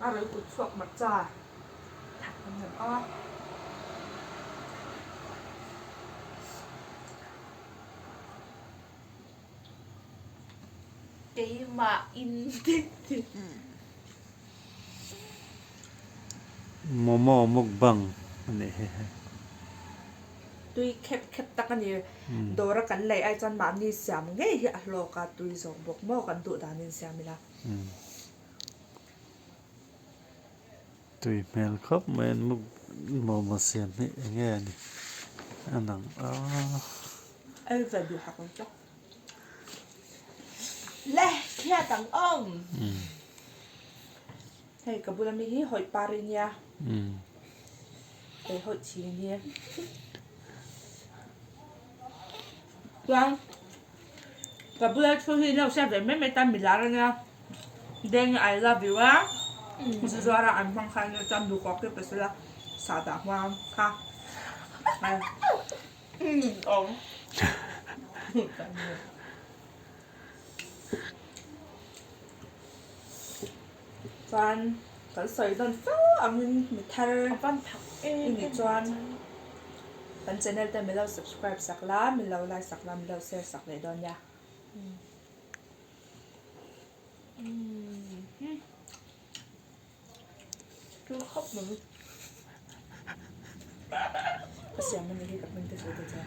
A rawi kut chhuak hmarcha thak an nem a. Keimah in Momo mukbang a nih hi hei. Tui khep khep tak a ni. Dawra kan lei ai chuan mahni siam ngei hi a hlawk a, tui zawk bawk maw kan duh danin siam ila. Tui hmel khawp mai an muk momo siam hi eng nge a ni a nang a. Ei ve duh hak ang chu. Le khiat ang awm. Hei ka bula mi hi hawi par i nia. Hei hawi chi nia. Chuan ka bula thu hi lo hriat ve mai mai tan mi lar ania. Deng I love you a. Zu zuara an hmang kha ania chuan duhkawk te pasala sahdah hmang kha. Awm. Chuan kan sawi dawn fo angin mi thar i nih chuan kan channel te min lo subscribe sak la, min lo like sak la, min lo share sak leh dawn nia. Ka siam a ni hi ka hming te sawi ta che.